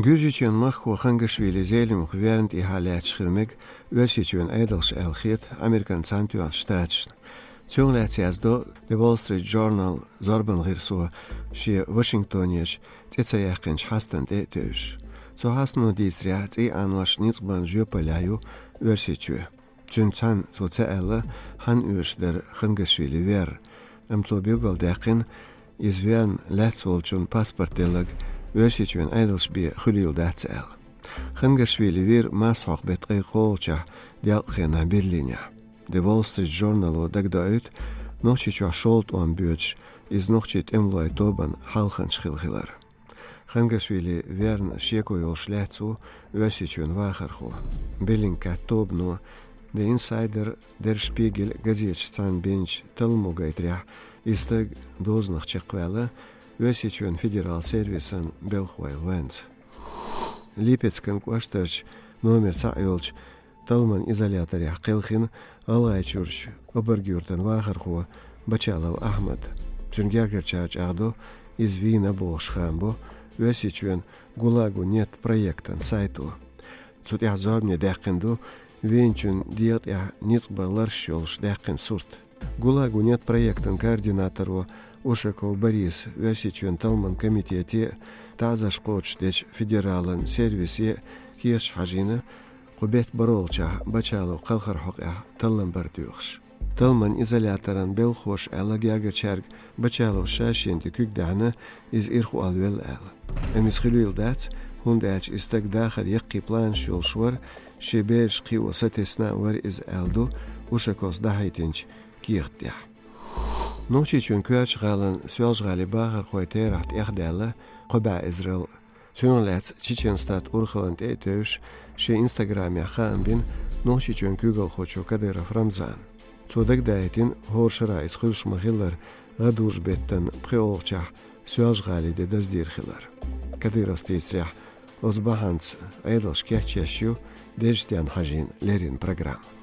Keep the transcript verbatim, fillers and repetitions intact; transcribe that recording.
Гуьржийчоьнан махко Хангашвили Зелимха верна тӀехьа лаьтташ хила мега Оьрсийчоьнан Ӏедалш аьлла хета Американ Цхьаьнатоьхначу Штаташна. Цунах лаьцна яздо The Wall Street Journal зорбан гӀирсо шен Вашингтонерчу цӀе ца яьккхинчу хьастана тӀе а тевжаш. Цу хьастано дийцарехь, цӀий Ӏанош ницкъ барна жоьпаллехь ю Оьрсийчоь. Цуьнца цхьаьна цо ца аьлла, хьанна оьшуш дара Хангашвили вер, амма цо билгалдаьккхина, иза верна лаьцна волчунна паспорт делларг Оьрсийчоьнан Ӏедалш бен хуьлийла дац аьлла. Хангашвили вийра марсхьокху беттан ткъе кхоалгӀачохь делкъа хенахь Берлинехь. The Wall Street Journal-о дагадоуьйту, Нохчийчохь шолгӀа тӀом боьдуш, иза нохчийн тӀемалойн тобанан хьалханча хилла хилар. Хангашвили верна шеко йолуш лаьцна ву Оьрсийчоьнан вахархо. Беллингкат тобано The Insider, Der Spiegel газеташца цхьаьна бинчу талламо гайтарехь, и стаг дозанах чекхваьлла Оьрсийчоьнан федералан сервисан белхалойн гӀоьнца. Липецкан кӀоштарчу номер цхьаъ йолчу талламан изоляторехь кхелхина ГӀалгӀайчуьрчу Обарг-Юьртан вахархо Бачалов Ахьмад. Цуьнан гергарчара чӀагӀдо, иза вийна бохуш хаам бо Оьрсийчоьнан «ГУЛАГУ нет» проектан сайто. Цу тӀехь зорбане даьккхина ду вийначун дегӀан тӀехь ницкъ баран лараш йолуш даьккхина сурт. «ГУЛАГУ нет» проектан координаторо Ушаков Бориса Оьрсийчоьнан талламан комитете а, таӀзарш кхочушдечу федералан сервисе а кехаташ хьажийна, кху беттан бархӀолгӀачохь Бачалов кхалхар хьокъехь таллам бар доьхуш. Талламан изоляторан белхахоша аьлла гергарчаьрга, Бачалов ша шена тӀе куьг даьхьна, иза ирахвала велла аьлла. Амма иза хуьлийла дац, хӀунда аьлча и стаг дахар яккхий планаш йолуш вара, шен бераш кхио сатесна а вара иза аьлла ду Ушаковс дӀахьийтинчу кехат тӀехь. Нохчийчоьнан коьртачу гӀалин Соьлжа-ГӀалин бахархойн терахь тӀехдаьлла кхо бӀе эзаралла. Цунах лаьцна Чечен-Стат урхаллина тӀе а тевжаш, шен инстаграмехь хаам бина Нохчийчоьнан куьйгалхочо Кадыров Рамзана. Цо дагадаийтина, хӀора шарахь иза хуьлуш ма-хиллара, гӀадужу беттан пхоьалгӀачохь Соьлжа-ГӀалин де даздийр хилар. Кадыровс дийцарехь, оцу бахьанца Ӏедалш кечъеш ю деза денна хьажийна леррина программа.